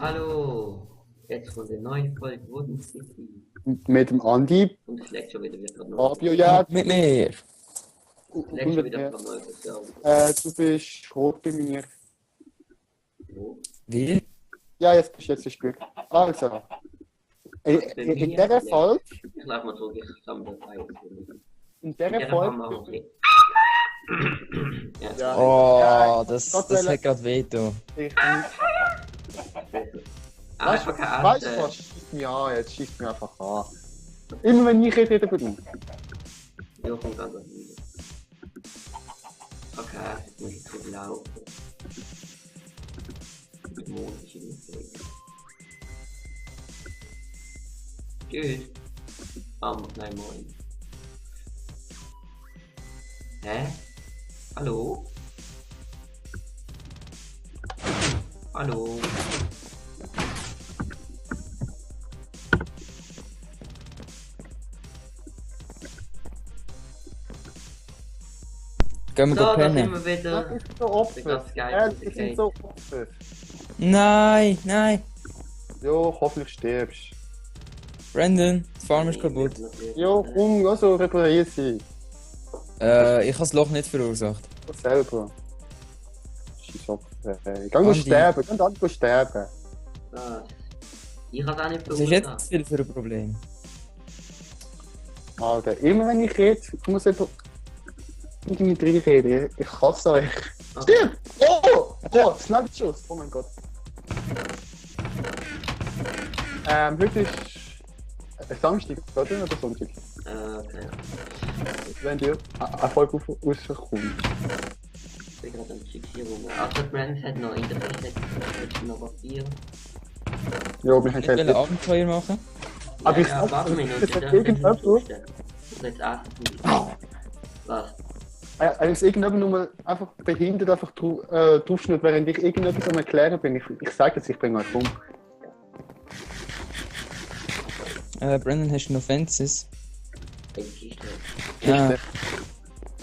Hallo, jetzt kommt eine neue Folge Wooden City. Mit dem Andi, Und es leckt schon wieder, wird gerade neu. Fabio, ja. Mit mir. Es leckt schon wieder gerade neu. Du bist rot bei mir. Wo? Wie? Ja, jetzt ist gut. Also, in dieser Folge, Ich lauf mal zurück, ich sammle dabei. in dieser Ja, Folge, ja. Ja. Oh, das Gott hat will- gerade wehgetan. ich Ah, einfach kein weißt du was, schießt mich an, jetzt schießt mich einfach an. Immer wenn ich rede, über dich. Ja, kommt dann wieder. Okay, jetzt muss ich zu laufen. Mit dem Mond ist in den Weg. Tschüss. Nein, moin. Hä? Hallo? Hallo? Gehen wir So, da sind pennen. wir Das wieder. ist so Opfer. Das geil, Ja, das die ist sind geil. so Opfer. Nein, nein. Jo, hoffentlich stirbst. Brandon, die Farm ist kaputt. Jo, komm, also reparier sie. Ich habe das Loch nicht verursacht. Das selber. Scheiß Opfer. Geh sterben, geh dann sterben. Ah, ich kann auch nicht Was ist jetzt viel für ein Problem? Alter, immer wenn ich rede, muss ich irgendwie reinreden. Ich hasse euch. Stimmt! Oh! Oh, Snipeschuss! Oh mein Gott. Heute ist Samstag, oder? Oder Sonntag? Okay. Wenn dir eine Folge rauskommt. Ich bin gerade am Fixierung. Also, Brand hat noch in der Beste noch Papier. Ja, wir haben Ich will ein keine. Abenteuer machen. Aber ich ja, sag, warte eine Minute, das hat das irgendjemand. ist jetzt erst was? Als irgendjemand nur mal einfach behindert einfach draufschnürt, während ich irgendetwas am Erklären bin. Ich sage jetzt, ich bringe euch um. Brandon, hast du noch Fences? In die Kiste. Ja.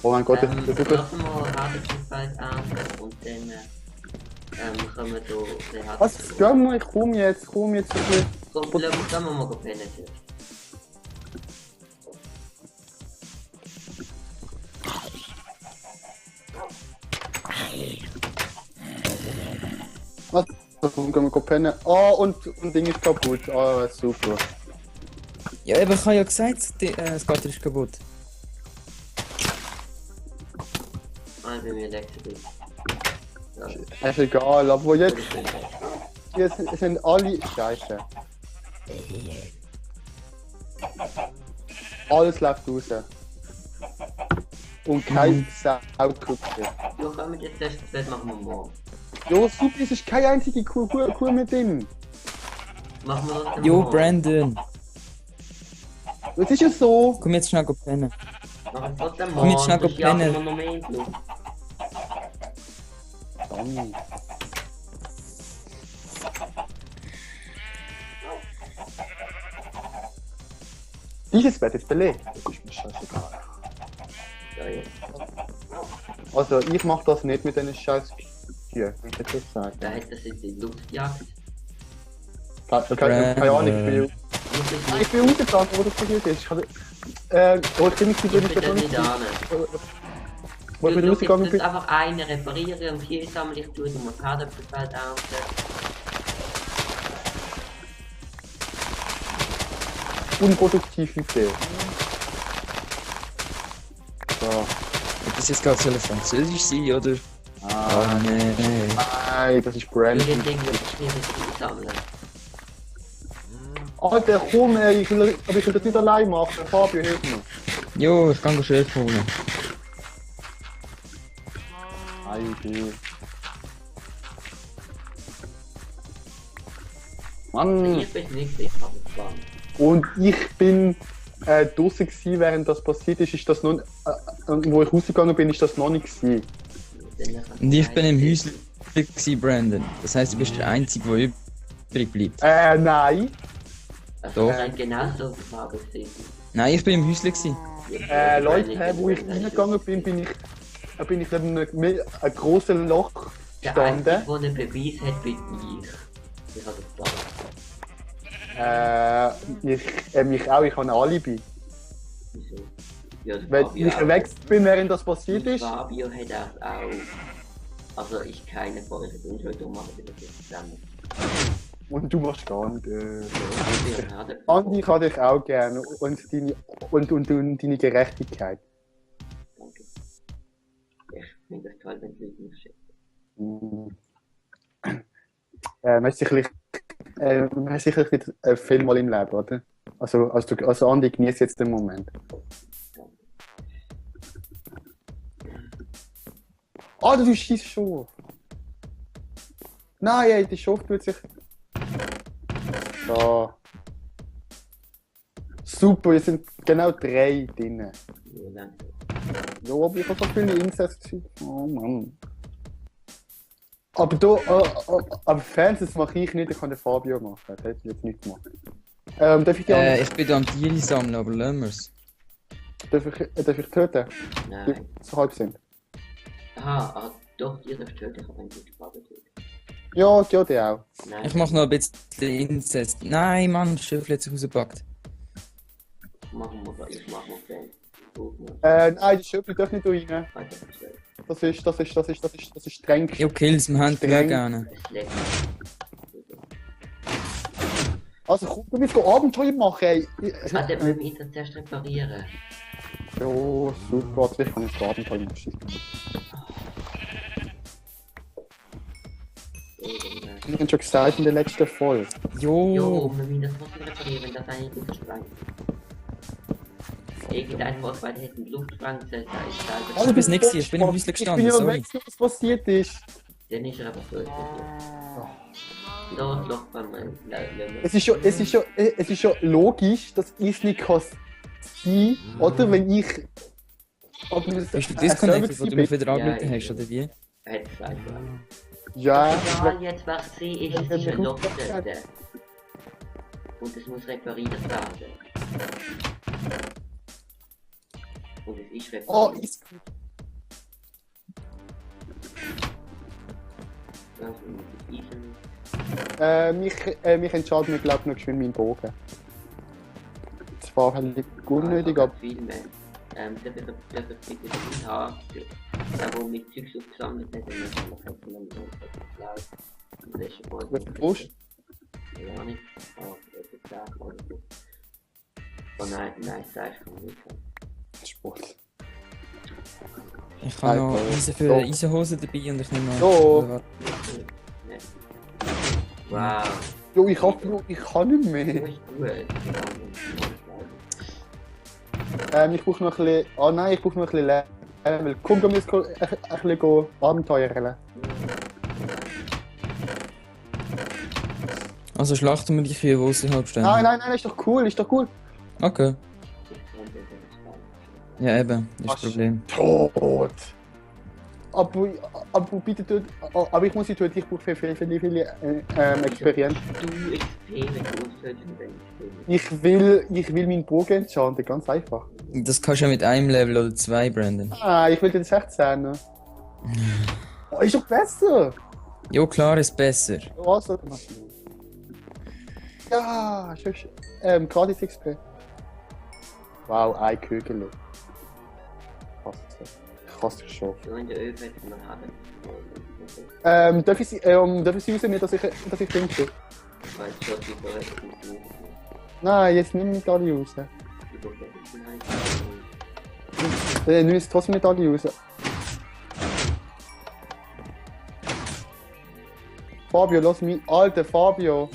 Oh mein Gott, das ist super. Lassen wir Habenfeld an und dann können wir so den Was? Gehen wir, ich komm jetzt ein bisschen. Komm, lassen wir mal pennen. Was? Warum gehen wir pennen? Oh, und Ding ist kaputt. Oh, super. Ja, aber ich habe ja gesagt, das Gatter ist kaputt. Ah, bei mir leckt es nicht. Ja, Ist egal, aber jetzt, ich bin weg. jetzt sind alle Scheiße. Alles läuft raus. Und kein Saugrupfe. Ja, können wir jetzt das Bett machen wir morgen. Jo, super, es ist keine einzige Kuh mit drin. Machen wir das dann Jo, morgen. Brandon. Das ist ja so. Komm jetzt schnell pennen. Machen wir trotzdem Komm jetzt morgen, schnell das jagen pennen. wir noch mehr in die Luft. Dann. Dieses Bett ist belegt. Das ist mir scheißegal. Ja, ja. Also, ich mach das nicht mit diesen scheiß Kühen, wie ich jetzt das sagen. Wer hat das in die Luft gejagt? Keine Ahnung, ich bin rausgegangen, wo das passiert ist. Ich bin nicht Ich bin da nicht an. Wo ich wieder Du rausgegangen jetzt bin. einfach einen reparieren und hier sammle ich durch und ein Kartenfeld ernten. Unproduktivität. So. Ob das jetzt gerade Französisch sein oder? Ah, nee. nein, das ist Ich Brandon. will den Ding wirklich schwierig sammeln. Alter, komm ey, aber ich will das nicht allein machen. Fabio, hilf mir. Jo, ich kann Schilf holen. Idee. Mann, Ich bin nicht sicher, aber und ich bin draußen gewesen, während das passiert ist. Ist das noch, wo ich rausgegangen bin, ist das noch nicht gewesen. Und ich bin im Häuschen gewesen, Brandon. Das heisst, du bist der Einzige, der übrig bleibt. Nein. Also, Doch. das ist genauso Farbe gesehen. Nein, ich bin im Häuschen gewesen. Leute, wo ich reingegangen bin, bin ich neben einem grossen Loch Der gestanden. Einzige, der einen Beweis hat, bin ich. Ich habe das gedacht. Mich auch, ich habe ein Alibi. Wieso? Ja, der Wenn Fabio ich auch. weg bin, während das passiert Und ist. Fabio hat auch. Also ich keine von euch und heute machen wir das jetzt zusammen. Und du machst gar nicht. Fabio hat Andi, ich habe dich auch gerne und deine Gerechtigkeit. Danke. Ich finde das toll, wenn die Leute mich schicken. Man ist sicherlich nicht viel mal im Leben, oder? Also Andi, genieß jetzt den Moment. Ah, du schießt Schuf. Nein, ey, die Schuf tut sich. Da. Super, es sind genau 3 drin. Ja, danke. Ja, aber ich habe so viele Insätze gesehen. Oh Mann. Aber Fans, das mache ich nicht, ich kann den Fabio machen. Das hätte ich jetzt nicht gemacht. Darf ich die Ich bin da am Tiere sammeln, aber lassen wir's. darf ich töten? Die Nein. so halb sind. Aha, doch, ihr dürft töten, ich habe einen guten Fabio töten. Ja, die auch. Nein. Ich mach noch ein bisschen Inzest. Nein, Mann, das Schiff hat sich rausgepackt. Machen wir, ich mache noch Fans. Nein, die Schöpfung darf nicht rein. Weiter, schnell. Das ist streng. Jo, Kills, wir haben die Streng. gerne. Es leckt. Also komm, wir müssen Abenteuer machen, ey. Ah, dann müssen wir das zuerst reparieren. Ja, super, also ich kann nicht Abenteuer machen. Wir haben schon gesagt in der letzten Folge. Jo, Jo. wir müssen das trotzdem reparieren, wenn das eigentlich Luftsprangt. Irgendein Wort hätte einen Luftsprang, da ist Also, da. bis nächstes Jahr. Ich bin im Häuschen Ich bin gestanden, ja sorry. weg, was passiert ist. Dann ist er aber tot. Dort Loch beim Es ist schon logisch, dass ich nicht kann sein, oder wenn ich... Bist du disconnected, wo du mich wieder angerufen hast, oder wie? Er hat gesagt, Ja, egal jetzt was ich sehe, ist es ist ein Loch dort. Und es muss repariert werden. Und es ist repariert. oh, ist gut. Also, mit Eisen. Mich entscheidet mir, glaube ich, noch geschwind meinen Bogen. Zwar halt unnötig, aber... Viel mehr. Darf ich bitte den haben? Der, wo mit Zeugs aufgesammelt hat, dann muss man noch ein geklaut. Das ist schon Was brauchst du? Ja, nicht. Aber ich sag mal so. Oh nein, sag ich kann nicht. Sport. Ich habe noch Alter, Eisen für so. Eisenhosen dabei und ich nehme So. noch... Wow. Jo, ich kann nicht Du mehr. bist gut. Ich brauche noch ein bisschen... Oh nein, ich brauche noch ein bisschen Level. Komm, wir müssen ein bisschen Abenteuer. Also schlachten wir die Kühe, wo sie halb stehen. Nein, ist doch cool, Okay. Ja, eben, das ist das Problem. Tot. Aber bitte tut... Aber ich muss sie tun, ich brauche viele Experience. Du XP, wenn du ausfällst und dann Ich will meinen Bogen enchanten, ganz einfach. Das kannst du ja mit einem Level oder 2, Brandon. Ah, ich will den 16. Oh, ist doch besser. Jo, klar ist besser. Was? Ja, schön. Gratis XP. Wow, ein Kügel. Ich hasse dich schon. so in der Öfen hätte man haben. Darf ich sie rausnehmen, dass ich denke? Weil es schon die Leute funktioniert. Nein, jetzt nimm nicht alle raus. Nimm jetzt trotzdem nicht alle raus. Fabio, lass mich. Alter, Fabio.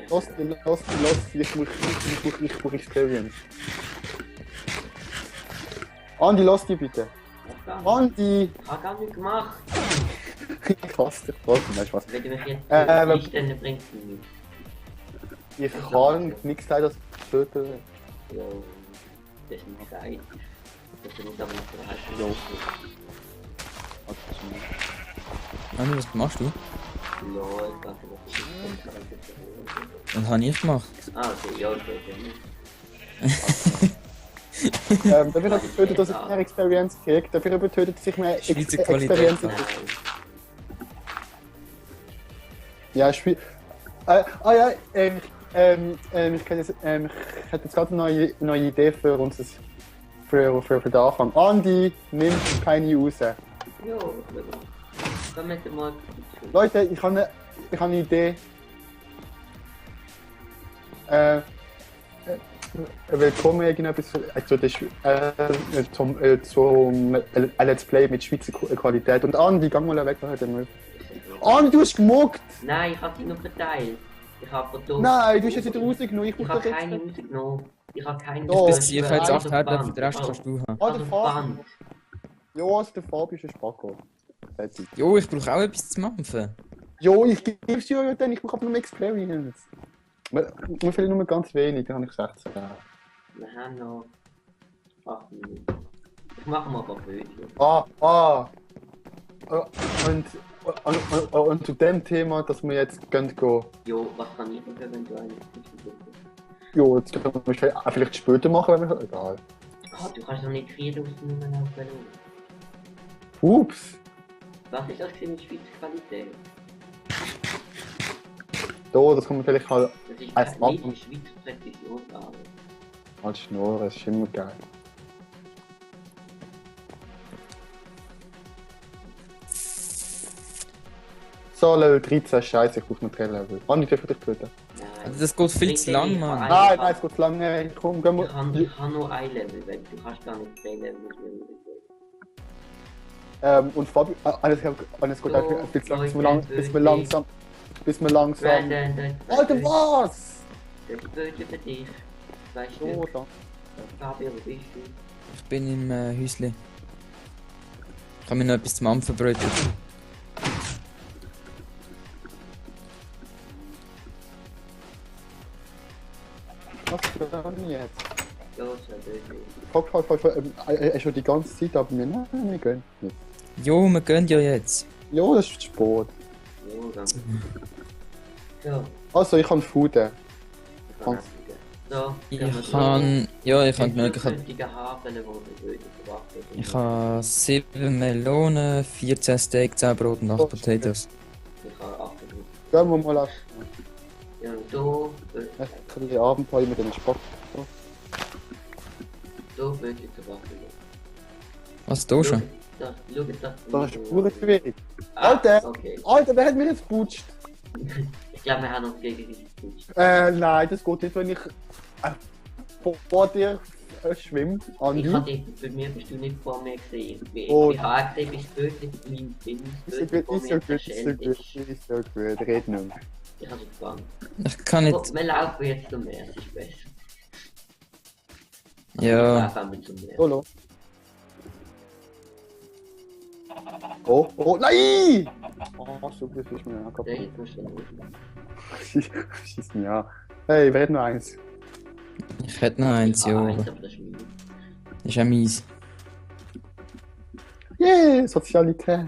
Lass, ich brauche Experience. Andi, lass die bitte. Andi! Ich habe gar nicht gemacht. Ich hasse dich trotzdem, weißt du was? Wenn du mich jetzt aber- nicht, dann bringst du mich. Ich kann nichts sagen, dass ich töten. Ja, das ist nicht geil. Das ist nicht aber nicht so heiß. Jo. Anni, was machst du? Lol, ich dachte, das ist Was habe ich gemacht? Ah, okay, ja, okay, okay. Dafür betötet, dass ich mehr Experience kriege. Dafür betötet, dass ich mehr Schweizer Qualität. Experience Nein. Ja, ja, ich hätte jetzt gerade eine neue Idee für uns, für den Anfang. Andi, nimm keine raus. Jo, dann mit dem mal. Leute, ich habe eine Idee. Willkommen irgendetwas zum Let's Play mit Schweizer Qualität. Und Andi, geh mal weg, da Müll. Andi, du hast gemuckt! Nein, ich habe die noch verteilt. Ich habe Produkte. Nein, du hast jetzt wieder rausgenommen. Ich habe keine rausgenommen. Ich habe keine Doch. Ich habe jetzt 8 Hardware, für den Rest kannst du haben. Ah, der Fabi. Band. Ja, also der Fabi ist ein Spacko. Fertig. Jo, ich brauche auch etwas zu mampfen. Jo, ich gebe es dir ja dann, ich brauche aber nur Experience. Mir fehlen nur ganz wenig, da habe ich gesagt. Wir haben noch 8 Minuten. Ich mache mal ein paar Bötchen. Und zu dem Thema, dass wir jetzt gehen. Jo, was kann ich machen, wenn du eine bist? Jo, jetzt können wir vielleicht später machen, wenn wir. Egal. Ah, du kannst doch nicht 4000 Nummern aufnehmen. Ups! Was ist das für eine Schweizer Qualität? Da, das kann man vielleicht halt Das ist als nicht machen. die Schweizer Präzisionsarbeit. als Schnurren, das ist immer geil. So, Level 13, scheiße, ich brauche noch 3 Level. Andi, darf ich dich töten? Nein. Das geht viel zu lang, Mann. Nein, es geht lange. Komm, gehen Ich wir. habe nur ein Level, weil du kannst gar nicht 3 Level mit mir. Und Fabi, alles geht So, einfach viel zu lang, bis wir Leute, langsam. Bis wir langsam. Brandon, Alter, was? Das ist böse für dich. Weißt So, du, da. Fabi, wo bist du? Ich bin im Häusli. Ich habe mir noch etwas zum Mampfen brötet. Was denn jetzt? Ja, so böse. Er schon die ganze Zeit, aber nein, wir gehen nicht. Jo, wir gehen ja jetzt. Ja, das ist Sport. Ja, dann. So, Also, ich kann Food. ich kann abbiegen. So, Ich gehen wir kann. Ja, ich kann genug. zukünftige Hafen, wo du böse verwachsen Ich habe 7 Melonen, 14 Steak, 10 Brot und 8 Potatoes. Ich habe 8 Minuten. Gehen wir mal auf Ja, und du, ein bisschen Abenteuer mit dem Sport. du böse zu wachsen. Was, da schon? Das Das ist pure schwierig. Ah, Alter! okay. Alter, wer hat mich jetzt geputscht? Ich glaube, wir haben uns gegen dich geputscht. Nein, das geht nicht, wenn ich vor dir schwimme. Ich Andi. habe dich, bei mir bist du nicht vor mir gesehen. Wie Oh. ich habe gesehen, bist du wirklich mein Bild Ist so böse gut, vor ist so mir gut, ist so verschämt gut, ist. ist so gut. Red nicht mehr. Ich habe es gefangen. Ich kann Oh, nicht. wir laufen jetzt zum Meer, es ist besser. Ja. Wir laufen zum Meer. Solo. Oh, nein! Oh, super, das ist mir auch Der kaputt. ist schon gut. Schieß mich an. Hey, wer hat noch eins? Ich hätte noch eins, Ich habe ja. eins, aber aber das ist meins. Das ist auch mies. Yeah, Sozialität.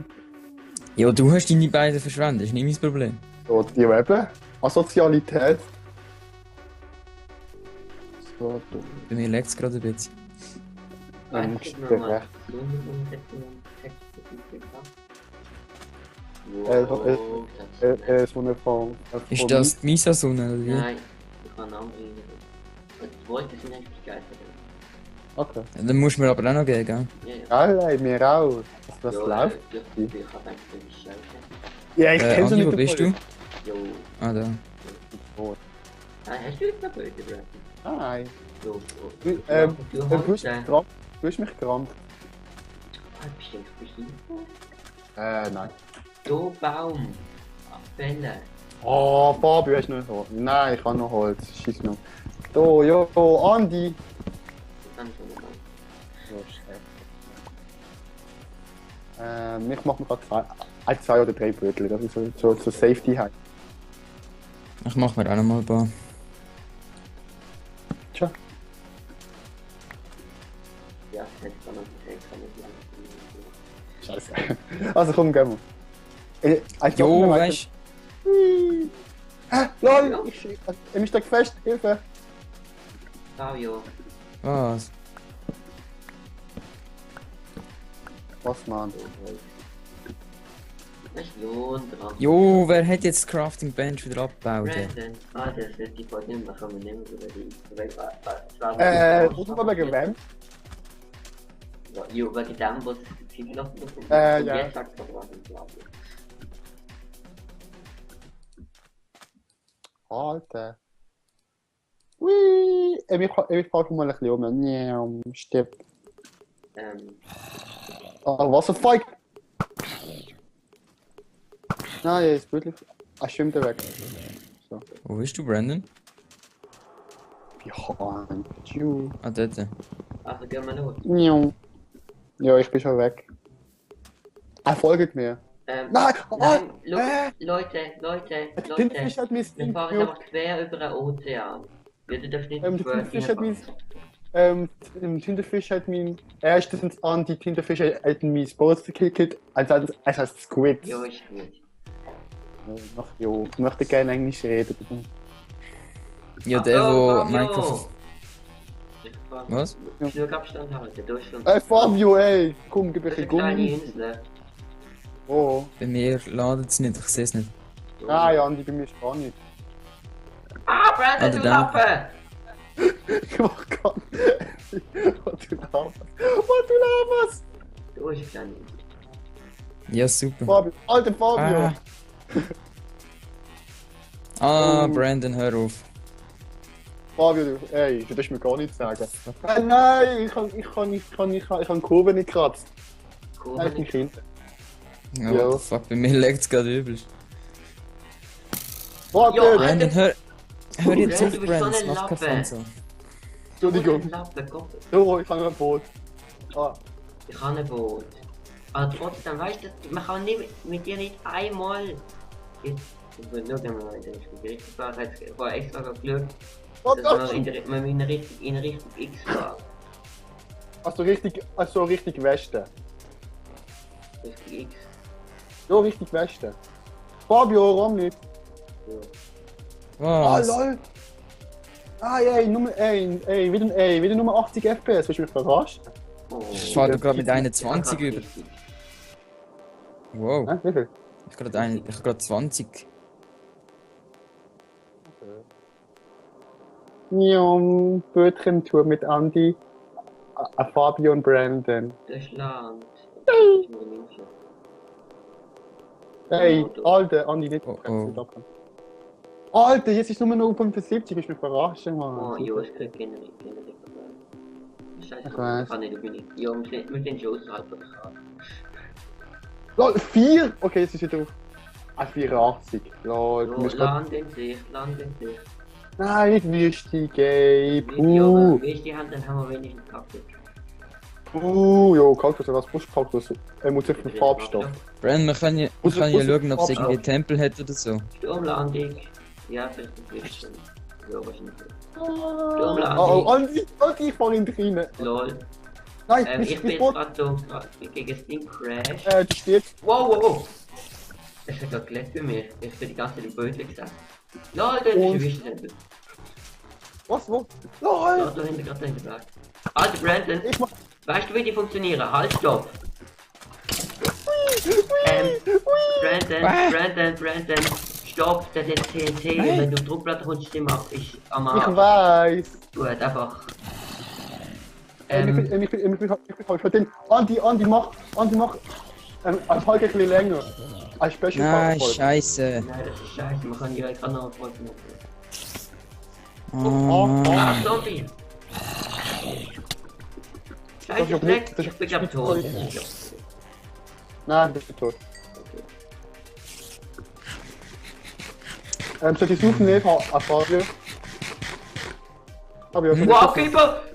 Ja, du hast deine beiden verschwendet, das ist nicht mein Problem. So, die eben. Asozialität. So, du. Bei mir leckt es gerade ein bisschen. Weißt du, der nochmal Recht. Wow, So eine Form. Ist das die Misa-Sonne oder wie? Nein, ich kann andere. Die zweite sind echt geil. Okay. Ja, dann musst du mir aber auch noch geben, gell? Ja, ja. Alle, mir auch. Was Ja, läuft? ja, ich habe eigentlich scheiße. Ja, ich kenn's Andi, nicht. wo bist du? Jo. Ah, da. Oh. Ah, hast du jetzt noch Böde, Brad? Nein. Jo, Du, jo. du Du hast mich hast gerammt. Du hast mich gerammt. bestimmt. Nein. So, Baum. Fälle. Oh, Fabio, hast du noch Holz? Nein, ich habe noch Holz. Schieß noch. Da, jo, Andi. Das kann ich schon mal. So, ich mache mir gerade 2 oder 3 Bötchen. Das ist so Safety halt. Ich mach mir auch noch mal ein paar. Tja. Ja, das kann man nicht Scheiße. Also komm, gehen wir. Jo, weißt Lol, ich mich steck fest, Hilfe. Fabio. du? Was? Was, Mann? Das ist Lohn dran. Jo, wer hat jetzt das Crafting Bench wieder abgebaut? ey? Brandon. Ah, das ist die Folge nicht mehr, kann man nehmen über die. Muss man wegen wem? Jo, wegen dem, was sie gelaufen ist. Ja. Jetzt sagt man, was ich glaube. Alter. Ui, ich frage mal ein bisschen um. Ja, stirb. Oh, Wasserfall! Nein, er ist wirklich. Ah, schwimmt er weg. So. Wo bist du, Brandon? Behind you. Ah, dort. Also gehen wir los. Ja, ich bin schon weg. Er folgt mir. Nein! Nein, Oh, Leute, Tintenfisch hat mich wir fahren einfach quer über den Ozean. Wir dürfen nicht Tintenfisch hat mich. Tintenfisch hat mein. Erstens an die Tintenfisch hat mein Boot gekillt. Also, es heißt Squid. Jo, ist gut. Jo, ich möchte gerne Englisch reden. Ja, der, Oh, wo Fabio. Minecraft. Was? Flugabstand halten, du hast schon. Fabio, ey! Komm, gib Das mir ist ein eine kleine Gummi. Insel. Oh. Bei mir ladet es nicht, ich sehe es nicht. Nein, Andi, bei mir ist gar nicht. Ah, Brandon, du der- Lappe! Ich mach gar nicht. Was du laberst? Du bist eine kleine Insel. Ja, super. Fabio, alter Fabio! Ah, Oh. Brandon, hör auf. Fabio, ey, du darfst mir gar nichts sagen. Nein, ich kann Kurve nicht kratzen. Nein, ich bin Kind. Ja, Ja. what the fuck, bei mir legt es gerade übelst. Fabio, Ja, Brandon, hör jetzt Brandon, auf, du bist so Brandon, ein mach kein Lappe. Fun so. Entschuldigung. Lappe, Gott. So, ich habe ein Boot. Ah, Ich habe ein Boot. Aber trotzdem, weißt du, man kann nicht mit dir nicht einmal. Jetzt, ich will nur gerne mal in den Spiel. Ich war jetzt vorher extra geschaut, was dass das? man in Richtung X war. Also richtig Westen. Richtung X. So richtig Westen. Fabio, warum nicht? Ja. Was? lol. Ah, wieder Nummer 80 FPS, willst du mich verarschen? Oh. Ich fahr gerade mit 21 über. Wow, Hä, wie viel? ich hab gerade 20. Ja, Bötchen-Tour mit Andi, Fabio und Brandon. Das Land. Das ist nur eine Insel. Hey, Alter, Andi, nicht Oh, vergessen. Alter, jetzt ist nur noch 75, willst du mich verarschen, Oh, Mann? jo, es kriegt keine Scheiße, Ich weiß. ich kann nicht, bin ich. Jo, wir sind schon außerhalb von der Karte. Lol, 4? Okay, jetzt ist wieder auf. 84. Lol, du Jo, musst grad... Land in Sicht. Nein, nicht Wüste, Gabe. Wenn wir die haben, dann haben wir wenigstens Kaktus. Jo, Kaktus, was Buschkaktus? Er muss auf den Farbstoff. Brandon, wir können ja schauen, ob es irgendwie Tempel hat oder so. Sturmlandung. Ja, vielleicht ein bisschen. Ja, wahrscheinlich. Oh, Andi, ich fahr in die rein. Lol. Nein, Ich bin das jetzt Boot, gerade gegen das Ding Crash. das steht. Wow. Es hat gerade gelegt bei mir. Ich bin die ganze Zeit im Böden gesessen. Lol, da ist Und- ein Wüste. Was, wo? Ja, Lol! da hinten, gerade hinten. Alter Brandon, Ich mach... weißt du, wie die funktionieren? Halt, stopp. Brandon, stopp, das ist TNT. Nein. Wenn du auf Druckplatte kommst, ist immer am Ich Arsch. weiß. Gut, einfach. Ich hab den... Andi, mach... Ein Tag ein bisschen länger. Ein Special Nein, Folge. scheiße. Nein, das ist scheiße, man kann ja ich kann noch eine Folge machen. Oh, Ah, Mann. Zombie! Das Scheiße, ist ich nicht- das ich ist bin glaub nicht tot. toll. Nein, bist du tot. Soll ich suchen? Nee, Fabio. Fabio, soll ich Wow, suchen?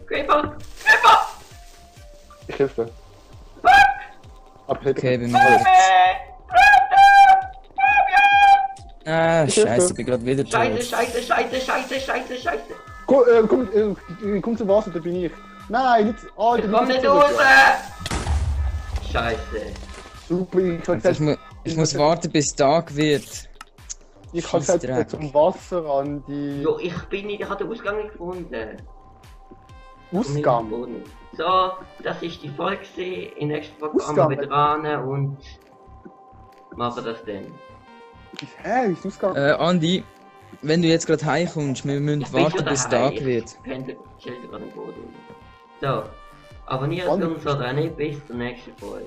Creeper! Ich helfe dir. Aber Okay, bei mir läuft's. Ah, scheiße, ich bin gerade wieder Scheiße! Komm zum Wasser, da bin ich. Nein, nicht... Alter, Ich komm nicht zurück. raus! Scheiße. Super, ich kann Ich muss warten, bis Tag wird. jetzt zum Wasser an die... Jo, ich hab den Ausgang nicht gefunden. Ausgang. So, das ist die Folge gewesen. In der nächsten Folge kommen Ausgang. wir wieder ran und machen das dann. Hä, wie ist Ausgang? Andi, wenn du jetzt gerade heimkommst, wir müssen Ich bin warten, schon bis daheim. Tag wird. Ich pendel chill gerade am Boden. So, abonniert Andi. uns oder nicht bis zur nächsten Folge.